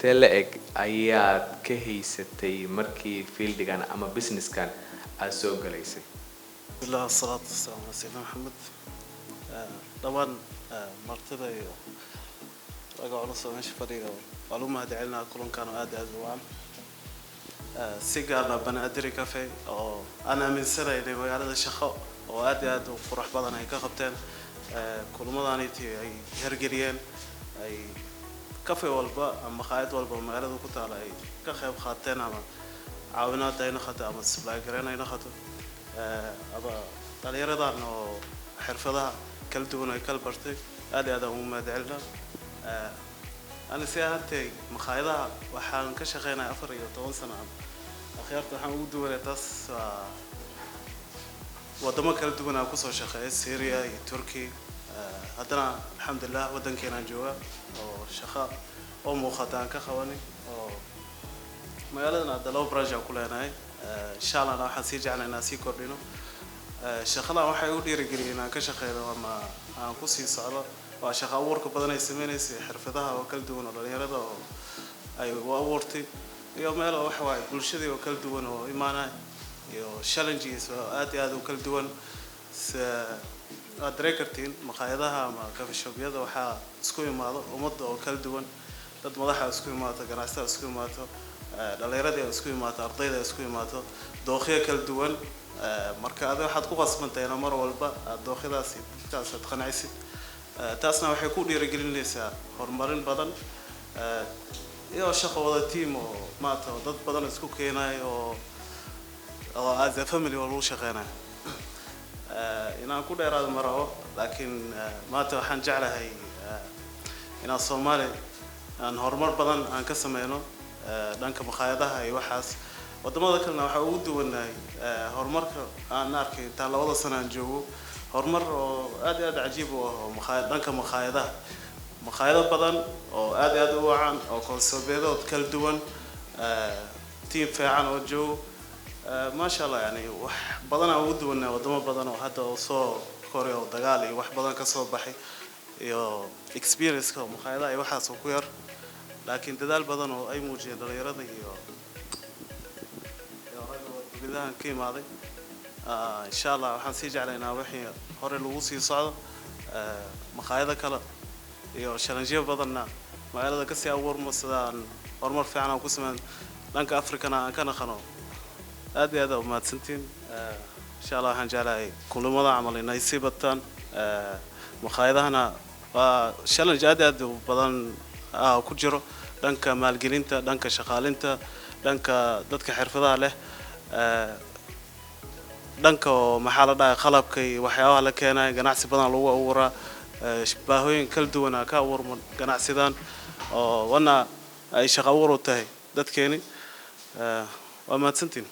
Intee la eg ayaad ka haysatay markii fieldigan ama businesskan aad soo galaysay? Bismillah, wasalaatu wasalaamu calaa sayidina Maxamed. Dhammaan martida iyo raga culus oo meesha fadhiga waa lagu mahadcelinaa kulankan oo aad iyo aad u wacan, si gaarna Banaadiri Cafe oo aan aaminsanahay inay magaalada shaqo oo aad iyo aad u qurux badan ay ka qabteen. Kulmadanitii ay hergeliyeen, ay cafe walba ama maqaayad walba oo magaalada ku taala ay ka qayb qaateen, ama caawinaad ay noqoto ama supply gareyn ay noqoto, ama dhalinyaradan oo xirfadaha kala duwan ay kala bartay, aad iyo aad aan ugu mahadcelinaa. Ani si ahaantay maqaayadaha waxaan ka shaqeynaya 14 sano. Akhyaarta waxaan ugu duwanay taas waa wadamo kala duwan aan kusoo shaqeeyay, Syria iyo Turkey. Haddana alxamdulilah waddankeenaan jooga oo shaqo oo muuqata aan ka qabanay, oo magaaladan hadda laba branch aan ku leenahay. Insha Allahna waxaan sii jeclay inaan sii kordhino. Shaqadan waxay u dhiirigeliyeen inaan ka shaqeyno ama aan kusii socdo waa shaqo abuurka badan ay sameynaysa, xirfadaha oo kala duwan oo dhalinyarada oo ay u abuurtay, iyo meel oo waxa waaye bulshadii oo kala duwan oo imaanaya, iyo challenges oo aad iyo aad u kala duwan. Waad dareen kartiin, maqaayadaha ama coffee shopyada waxaa isku imaado ummadda oo kala duwan, dad madaxa isku imaato, ganacsatada isku imaato, dhalinyaradii isku imaato, ardayda isku imaato, dooqyo kala duwan. Marka adiga waxaad ku qasbantahay inaad mar walba aad dooqyadaas iyo dadkaas aad qancisid. Taasna waxay ku dhiirigelinaysaa horumarin badan, iyo shaqo wada team oo maata oo dad badan isku keenayo oo as a family oo lagu shaqeynayo. Inaan ku dheeraado ma rabo, laakiin maanta waxaan jeclahay inaan Soomaali aan horumar badan aan ka sameyno dhanka maqaayadaha iyo waxaas. Wadamada kalena waxaa ugu duwanahay horumarka aan arkay intaan 2da sano aan joogo, horumar oo aad iyo aad cajiib u ah oo dhanka maqaayadaha, maqaayado badan oo aad iyo aad u wacan oo conceptyadood kala duwan, team fiican oo joogo. Maasha Allah, yani wax badan aan ugu duwanaa wadamo badan oo hadda oo soo koray oo dagaal iyo wax badan ka soo baxay, iyo experience-ka oo maqaayadaha iyo waxaas oo ku yar, laakiin dadaal badan oo ay muujiyeen dhalinyarada iyo ragga oo dibadahan ka imaaday. Insha Allah waxaan sii jeclaynaa wixii hore lagu sii socdo, maqaayado kale iyo challengeyo badanna magaalada kasii abuurmo, sidaan horumar fiican aan ku sameyn dhanka Africana aan ka naqano. Aad iyo aad aa umahadsantiin. Insha Allah waxaan jeclahay kulamada camal inay sii bataan. Maqaayadahana waa challenge aad iyo aad u badan ku jiro dhanka maalgelinta, dhanka shaqaalinta, dhanka dadka xirfadaha leh, dhanka oo maxaa la dhahay qalabka iyo waxyaabaha la keenayo. Ganacsi badan lagu abuuraa, baahooyin kala duwan aa ka abuurma ganacsidan oo wana ay shaqo abuur u tahay dadkeeni. Waa mahadsantiin.